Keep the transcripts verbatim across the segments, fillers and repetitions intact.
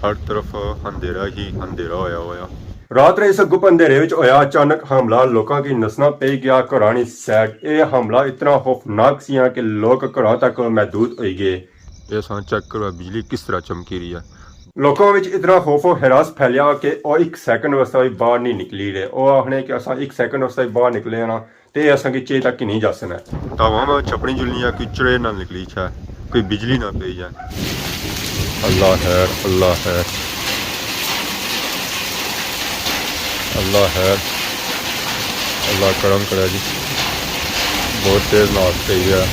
ہر طرف اندھیرا ہی اندھیرا ہویا ہویا۔ رات نے اس گپ اندھیرے وچ ہویا اچانک حملہ، لوکاں کی نسنا پئی گیا، گھراں نی سیٹ۔ اے حملہ اتنا خوفناک سیاں کہ لوک گھراں تک محدود ہوئی گئے۔ اے اساں چیک کرو، بجلی کس طرح چمکی رہی ہے۔ لوکاں وچ اتنا خوف و ہراس پھیلیا کہ او ایک سیکنڈ واسطے وی باہر نہیں نکلی رہے۔ او آخنے کہ اساں ایک سیکنڈ واسطے وی باہر نکلے نا، تے اساں کی چے تک ہی نہیں جاسنا ہے۔ تاں عوام چھپڑی جلنی ہے، کوئی چڑے نہ نکلی چھے، کوئی بجلی نہ پئی جائے۔ اللہ خیر، اللہ خیر، اللہ خیر، اللہ کرم کرے جی۔ بہت تیز ناس پئی ہے۔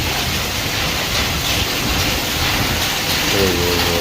اوئے ہوئے ہوئے۔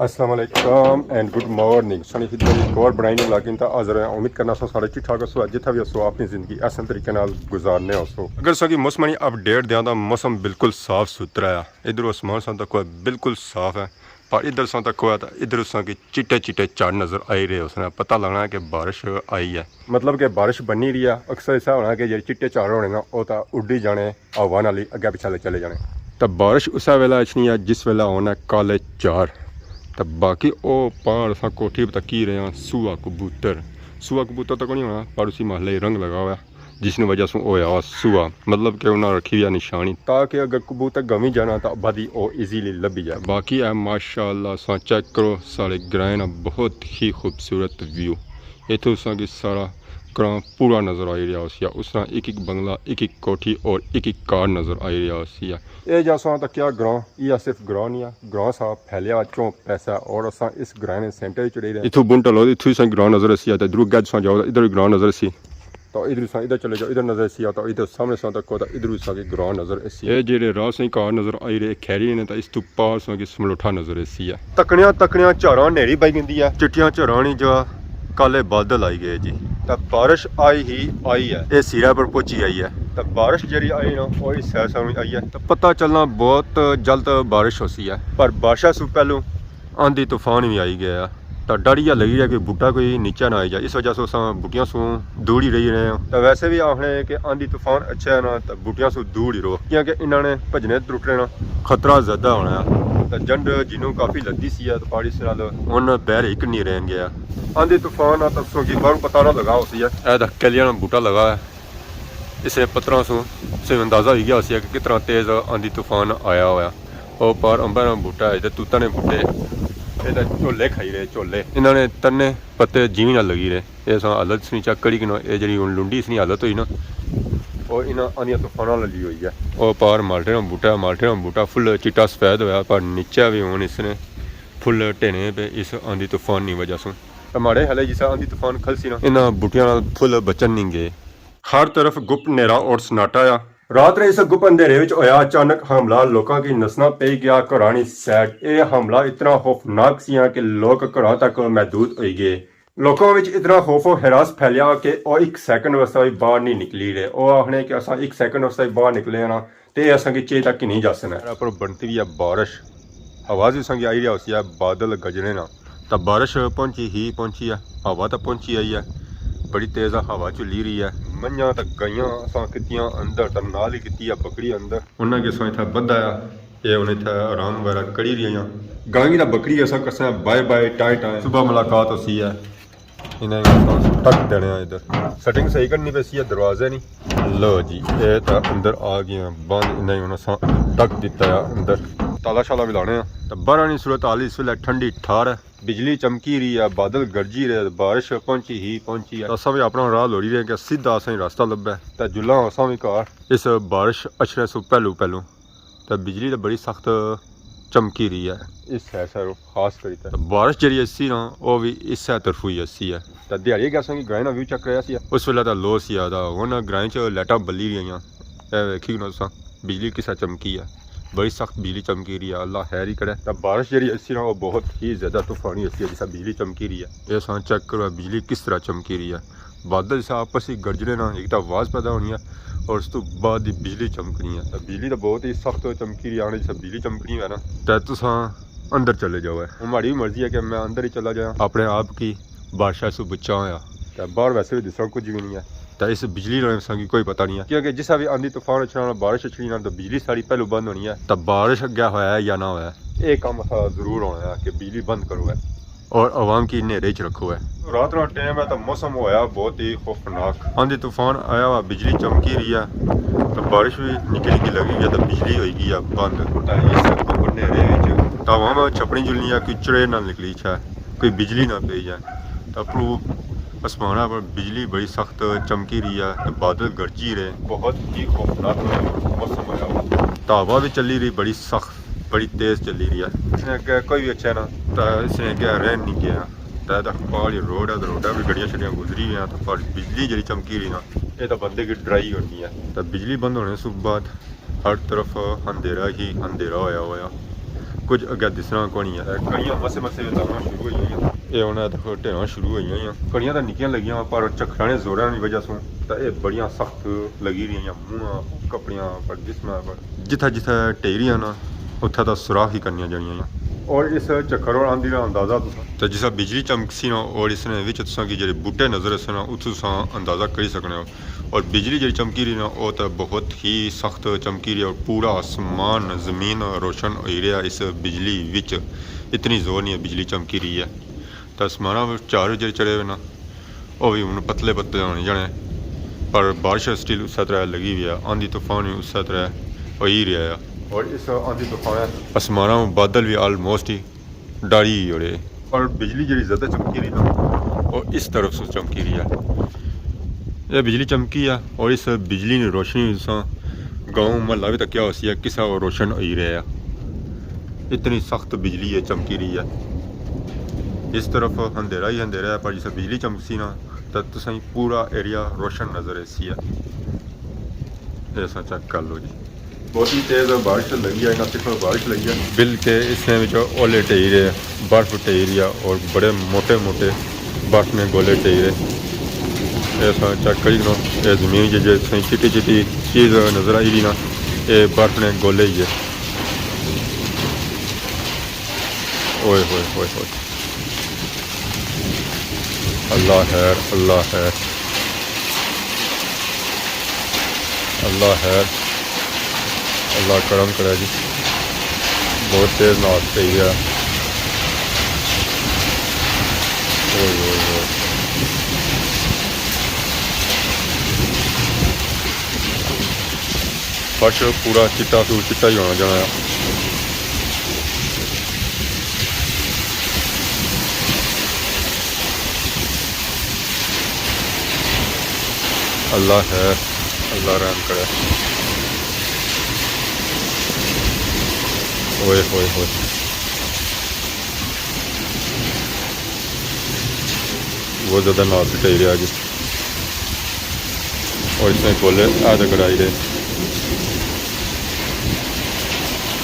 السلام علیکم اینڈ گڈ مارننگ۔ سنی خدمت ایک اور بنائی نے لاگن تا حاضر ہیں۔ امید کرنا سو سارے ٹھیک ٹھاک ہسو، جتھا بھی ہسو اپنی زندگی احسن طریقے نال گزارنے ہسو۔ اگر ساں کی موسم نی اپڈیٹ دیاں تا موسم بالکل صاف ستھرا ہے۔ ادھر اسمان ساں تک بالکل صاف ہے، پر ادھر ساں تک ہوا تا ادھر ساں کی چٹے چٹے چڑھ نظر آئی رہے، اس نے پتہ لگنا ہے کہ بارش آئی ہے۔ مطلب کہ بارش بنی رہی ہے، اکثر ایسا ہونا کہ جیہڑے چٹے چڑھ ہونے نا، او تاں اڈی جانے، ہوا نال ہی اگے پچھے چلے جانے۔ تاں بارش اسے ویلے اچھنی ہے جس ویلے ہونا ہے کالے چار۔ تاں باقی او پار اساں کوٹھی تکی رہے ہاں، سوا کبوتر۔ سوا کبوتر تاں کونی ہونا، پر اسی محلے رنگ لگا ہوا ہے، جس نی وجہ سوں او ہویا سوا، مطلب کہ انہاں رکھی ہوئی نشانی، تاکہ اگر کبوتر گمی جانا تاں بعد ہی او ایزیلی لبھی جائے۔ باقی ہے ماشاءاللہ، اساں چیک کرو، ساڑے گرائیں نا بہت ہی خوبصورت ویو۔ اتھوں اساں کی سارا گراں پورا نظر آئی رہیا ہوسی، اس طرح ایک ایک بنگلہ، ایک ایک کوٹھی اور ایک ایک کار نظر آئی رہیا ہوسی۔ اے جا اساں تکیا گراں، یہ صرف گراں نہیں ہے، گراں سا پھیلیا چوں پیسہ، اور اساں اس گرائیں نے سینٹر وچ رہی رہے۔ اتھوں بن ٹلو، اتھوں اساں گراں نظر اسی، تے ادھروں گد اساں جاؤ، ادھر بھی گراں نظر اسی۔ تو ادھر اساں ادھر چلے جاؤ، ادھر نظر اسی، تو ادھر سامنے اساں تکو، تو ادھر اساں کی گراں نظر اسی۔ اے جیڑے راہ ساں کار نظر آئی رہے، کھیری نے، تو اس تو پار اساں کی سملوٹھا نظر اسی ہے۔ تکڑیاں تکڑیاں جھاڑاں نیری پئی گندی ہے، چٹیاں جھاڑاں نی جا کالے بادل آئی گئے جی۔ تے بارش آئی ہی آئی ہے، اے سرے پر پہنچی آئی ہے۔ تے بارش جیڑی آئی نا، او اس سائیڈ سانوں آئی ہے۔ تے پتہ چلنا بہت جلد بارش ہوسی ہے، پر بارشاں سوں پہلوں آندھی طوفان وی آئی گیا ہے۔ تے ڈر ایہا لگی رہیا کہ بوٹا کوئی نیچے نہ آئی جائے، اس وجہ سے اساں بوٹیاں سوں دور ہی رہی رہے ہاں۔ تے ویسے وی آخنے کہ آندھی طوفان اچھا ہے نا، تے بوٹیاں سوں دور ہی رہو، کیونکہ انہاں نے بھجنے ترٹنے نا خطرہ زیادہ ہونا ہے۔ تے جنڈ جنوں کافی لدی سی ہے، تے پہاڑی اس نال ہن بہر ہک نہیں رہ گیا۔ آندھی طوفان آ تاں تساں کی باہروں پتہ نہ لگا ہوسی ہے۔ اے تاں کیلیاں نا بوٹا لگا ہے، اس نے پتراں سوں تساں اندازہ ہوئی گیا ہوسی ہے کہ کتنا تیز آندھی طوفان آیا ہوا۔ او پار امباں نا بوٹا ہے، تے توتاں نے بوٹے، اے تاں جھولے کھائی رہے، جھولے۔ انہاں نے تنے پتے جیویں نال لگی رہے۔ اے اساں حالت اس نی چیک کری کنو، اے جیڑی ہن لنڈی اس نی حالت ہوئی نا، او انہاں آندھیاں طوفاناں نال لی ہوئی ہے۔ او پار مالٹے نا بوٹا، مالٹے نا بوٹا فل چٹا سفید ہویا، پر نیچے وی ہن اس نے فل ڈھینے پے اس آندھی طوفان نی وجہ سوں۔ تے ماڑے خیال ہے جسا آندھی طوفان کھلسی نا، انہاں بوٹیاں نال فل بچن نی گئے۔ ہر طرف گپ نیرا اور سناٹا آ۔ رات نے اس گپ اندھیرے وچ ہویا اچانک حملہ، لوکاں کی نسنا پئی گیا، گھراں نی سیٹ۔ اے حملہ اتنا خوفناک سیاں کہ لوک گھراں تک محدود ہوئی گئے۔ لوکاں وچ اتنا خوف و ہراس پھیلیا کہ او ایک سیکنڈ واسطے وی باہر نہیں نکلی رہے۔ او آخنے کہ اساں ایک سیکنڈ واسطے وی باہر نکلے نا، تے اساں کی چے تک ہی نہیں جاسنا ہے۔ پر بنتی وی ہے بارش، آواز وی اساں کی آئی رہیا ہوسی ہے، بادل گجنے نا۔ تاں بارش پہنچی ہی پہنچی ہے، ہوا تاں پہنچی آئی ہے، بڑی تیز ہوا چلی رہی ہے۔ منجھاں تاں گائیاں اساں کتیاں اندر، تاں نال ہی کتی ہے بکری اندر۔ انہاں کی اساں اتھا بدھا ہے، اے ہن اتھا آرام وغیرہ کری رہیاں۔ گائیں تاں بکری اساں کساں بائے بائے، ٹائیں ٹائیں، صبح ملاقات ہوسی ہے۔ انہاں کی اساں ٹک دینے آں ادھر۔ سیٹنگ صحیح کرنی پیسی ہے دروازے نی۔ لو جی، اے تاں اندر آ گئے ہیں بند، انہاں کی ہن اساں ٹک دتا ہے اندر۔ تالا شالا وی لانے آں۔ تاں باہر نی صورت حال اس ویلے ٹھنڈی ٹھار ہے۔ بجلی چمکی رہی ہے، بادل گرجی رہے، بارش پہنچی ہی پہنچی ہے۔ تاں اساں وی اپنا راہ لوڑی رہے کہ سیدھا اساں کی راستہ لبھے۔ تاں جلاں اساں وی گھر اس بارش اچھنے سوں پہلو پہلو۔ تاں بجلی تاں بڑی سخت چمکی رہی ہے اس سائیڈ ساروں خاص کری تے۔ تاں بارش جیڑی اسی نا، او وی اسے طرفوں ہی اسی ہے۔ تاں دیہاڑی گیا اساں کی گرائیں نا ویو چیک کریا سی۔ اس ویلے تاں لو سی آ، تاں ہن گرائیں چ لائٹاں بلی رہیاں۔ اے ویکھی نا تساں، بجلی کسا چمکی ہے، بڑی سخت بجلی چمکی رہی ہے، اللہ خیر ہی کرے۔ تاں بارش جیڑی اسی نا، او بہت ہی زیادہ طوفانی اسی ہے، جسا بجلی چمکی رہی ہے۔ اے اساں چیک کرو، بجلی کس طرح چمکی رہی ہے۔ بادل سا آپس ہی گرجنے نا، ایک تاں آواز پیدا ہونی ہے اور اس تو بعد ہی بجلی چمکنی ہے۔ تاں بجلی تاں بہت ہی سخت چمکی رہی ہے، آنے جسا بجلی چمکنی ہے نا، تاں تساں اندر چلے جاؤ۔ ہے ہن ماڑی وی مرضی ہے کہ میں اندر ہی چلا جایا، اپنے آپ کی بارشاں سوں بچاں۔ تاں باہر ویسے وی دوسرا کچھ وی نہیں ہے۔ تے اس بجلی نا اساں کی کوئی پتہ نہیں ہے، کیونکہ جسا وی آندھی طوفان اچھنا، بارش اچھنی نا، تے بجلی ساری پہلو بند ہونی ہے۔ تے بارش اگے ہویا ہے یا نہ ہویا، اے کم اساں ضرور ہونا ہے کہ بجلی بند کرو ہے اور عوام کی نیرے چ رکھو ہے۔ رات نا ٹائم ہے تے موسم ہویا بہت ہی خوفناک، آندھی طوفان آیا ہوا، بجلی چمکی رہی ہے، تے بارش وی نکی نکی لگی ہے، تے بجلی ہوئی گئی ہے بند۔ تے اس نیرے وچ تے عوام چھپڑی جلنی ہے، کوئی چڑے نہ نکلی ہے، کوئی بجلی نہ پئی ہے۔ تے اپروں آسمانہ پر بجلی بڑی سخت چمکی رہی ہے تے بادل گرجی رہے۔ بہت ہی خوفناک موسم ہویا ہوا۔ تے ہوا وی چلی رہی بڑی سخت، بڑی تیز چلی رہی ہے۔ اس نے اگے کوئی وی اچھے نا، تے اس نے اگے رہن نہیں گیا۔ تے دا پہاڑی روڈ ہے، تے روڈا وی گڑیاں شڑیاں گزری ہوئی ہیں، تے پر بجلی جڑی چمکی رہی نا، اے تے بندے کی ڈرائی کرنی ہے۔ تے بجلی بند ہونے سوں بعد ہر طرف اندھیرا ہی اندھیرا ہویا ہویا، کچھ اگے دسنا کونی ہے۔ کڑیاں مسے مسے ڈھانا شروع ہوئی ہوئی ہیں۔ اے ہن دیکھو ڈھانا شروع ہوئی ہوئی ہیں۔ کڑیاں تاں نکیاں لگیاں پر چکھرانے زوراں دی وجہ سوں تاں اے بڑیاں سخت لگی رہیاں، منہ، کپڑیاں پر، جسم پر۔ جتھا جتھا ٹہی رہیاں نا، اتھا تاں سوراخ ہی کرنیاں جانیاں ہیں۔ اور اس چکھر اور آندھی دا اندازہ تساں، تے جسا بجلی چمکسی نا اور اس نے وچ تساں کی جڑے بوٹے نظر اسے نا، اتھوں تساں اندازہ کری سکنے ہو۔ اور بجلی جڑی چمکی رہی نا، او تے بہت ہی سخت چمکی رہی ہے اور پورا آسمان زمین روشن ہوئی رہیا اس بجلی وچ۔ اتنی زور نی بجلی چمکی رہی ہے۔ تے آسماناں وچ چار جڑے چڑھے ہوئے نا، او وی ہن پتلے پتلے ہونے جانے، پر بارش سٹل اسے طرح لگی ہوئی ہے، آندھی طوفان وی اسے طرح ہوئی رہیا ہے۔ اور اس آندھی طوفان آسماناں بادل وی آلموسٹ ہی ڈاری ہوئی اڑے۔ اور بجلی جڑی زیادہ چمکی رہی نا، او اس طرف سے چمکی رہی ہے۔ یہ بجلی چمکی ہے اور اس بجلی نی روشنی وچ تساں گاؤں محلہ وی تکیا ہوسی ہے، کسا او روشن ہوئی رہیا ہے۔ اتنی سخت بجلی ہے چمکی رہی ہے۔ اس طرف اندھیرا ہی اندھیرا ہے، پر جسے بجلی چمکسی نا، تے تساں پورا ایریا روشن نظر ایسی ہے۔ اے تساں چیک کر لو جی۔ بہت ہی تیز بارش لگی ہے، نہ صرف بارش لگی ہے، بلکہ اس نے وچ اولے ٹہی رہے، برف ٹہی رہی ہے اور بڑے موٹے موٹے برف نے گولے ٹہی رہے۔ اے تساں چیک کری کنو، اے زمین جے، جے تساں چٹی چٹی چیز نظر آئی رہی نا، اے برف نے گولے ہی ہے۔ اوئے ہوئے ہوئے ہوئے۔ اللہ خیر، اللہ خیر، اللہ خیر، اللہ کرم کرے جی۔ بہت تیز ناس پئی ہے۔ اوئے ہوئے ہوئے۔ فرش پورا چٹا سو چٹا ہی ہونا جانا ہے۔ اللہ خیر، اللہ رحم کرے۔ اوئے ہوئے ہوئے۔ بہت زیادہ ناس پئی رہیا جی۔ اور اس نے گولے آدھے کرائی رہے۔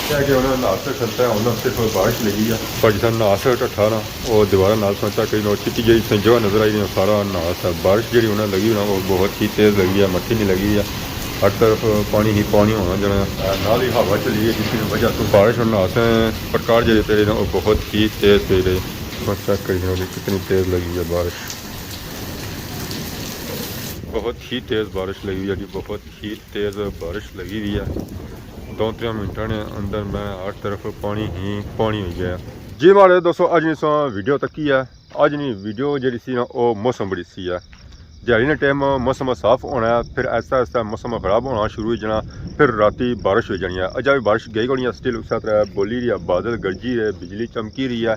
کیا کہ انہاں ناس ٹھتا ہے، انہاں صرف بارش لگی ہے۔ پر جس طرح ناس ٹھا نا، وہ دوبارہ ناس سوچا کہ وہ چٹی جہی اس نے جگہ نظر آئی رہی ہے، سارا ناس ہے۔ بارش جہی انہاں لگی نا، وہ بہت ہی تیز لگی ہے، مٹھی نہیں لگی ہے۔ ہر طرف پانی ہی پانی ہونا جانا ہے۔ نال ہی ہوا چلی ہے، جس کی وجہ سے بارش اور ناس پرکار جہے پہ رہے نا، وہ بہت ہی تیز پہ رہے۔ بس چیک کری جناب، کتنی تیز لگی ہے بارش۔ بہت ہی تیز بارش لگی ہوئی ہے جی، بہت ہی تیز بارش لگی ہوئی ہے۔ دو ترے منٹاں نے اندر میں ہر طرف پانی ہی پانی ہوئی گیا۔ جی ماڑے دوستو، اج نی سا ویڈیو تکی ہے۔ اج نی ویڈیو جیڑی سی نا، او موسم بڑی سی ہے۔ دیہاڑی نے ٹائم موسم صاف ہونا ہے، پھر آہستہ آہستہ موسم خراب ہونا شروع ہوئی جانا، پھر راتی بارش ہوئی جانی ہے۔ اجا بھی بارش گئی کونی ہے، سٹل اسے طرح بولی رہی ہے، بادل گرجی رہے، بجلی چمکی رہی ہے۔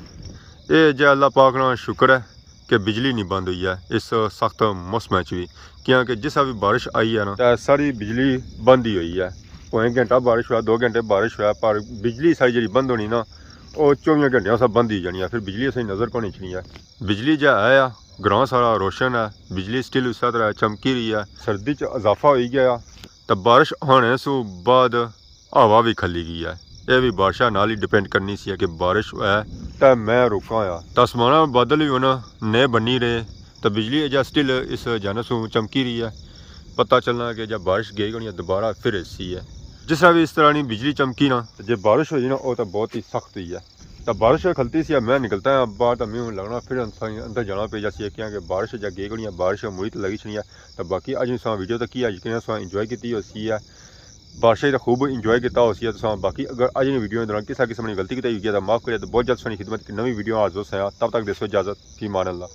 اے جے اللہ پاک نا شکر ہے کہ بجلی نہیں بند ہوئی ہے اس سخت موسم وچ بھی، کیونکہ جسا بھی بارش آئی ہے نا، تے ساری بجلی بند ہی ہوئی ہے۔ بھویں گھنٹہ بارش ہوا، دو گھنٹے بارش ہوا، پر بجلی ساری جڑی بند ہونی نا، او چوبیاں گھنٹیاں سا بند ہی جانی ہے، پھر بجلی اساں نظر کونی اچھنی ہے۔ بجلی جے ہے آ، گراں سارا روشن ہے، بجلی سٹل اسے طرح چمکی رہی ہے۔ سردی چ اضافہ ہوئی گیا، تے بارش آنے سوں بعد ہوا بھی کھلی گئی ہے۔ اے بھی بارشاں نال ہی ڈیپینڈ کرنی سی کہ بارش ہے تے میں رکاں یا۔ تے آسماناں بادل بھی ہونا نئے بنی رہے، تے بجلی اجا سٹل اس جانے سوں چمکی رہی ہے۔ پتہ چلنا کہ جب بارش گئی ہونی ہے، دوبارہ پھر ایسی ہے۔ جس طرح بھی اس طرح نی بجلی چمکی نا، تے جے بارش ہوئی نا، او تے بہت ہی سخت ہوئی ہے۔ تاں بارش کھلتی سی، میں نکلتا ہاں باہر، تاں میں ہن لگنا پھر انسان اندر جانا پئی جاسی، کیاں کہ بارش جا گئی کونی ہے، بارش مڑی تے لگی چھنی ہے۔ تاں باقی اج تساں ویڈیو تاں کی اج کنے تساں انجوائے کیتی ہوسی ہے، بارشیں تے خوب انجوائے کیتا ہوسی ہے تساں۔ باقی اگر اج نی ویڈیو دوران کسا قسم نی غلطی کیتی ہوئی ہے تاں معاف کریا، تاں بہت جلد تساں نی خدمت اچ نویں ویڈیو حاضر ہوساں۔ تب تک دیسو اجازت، فی امان اللہ۔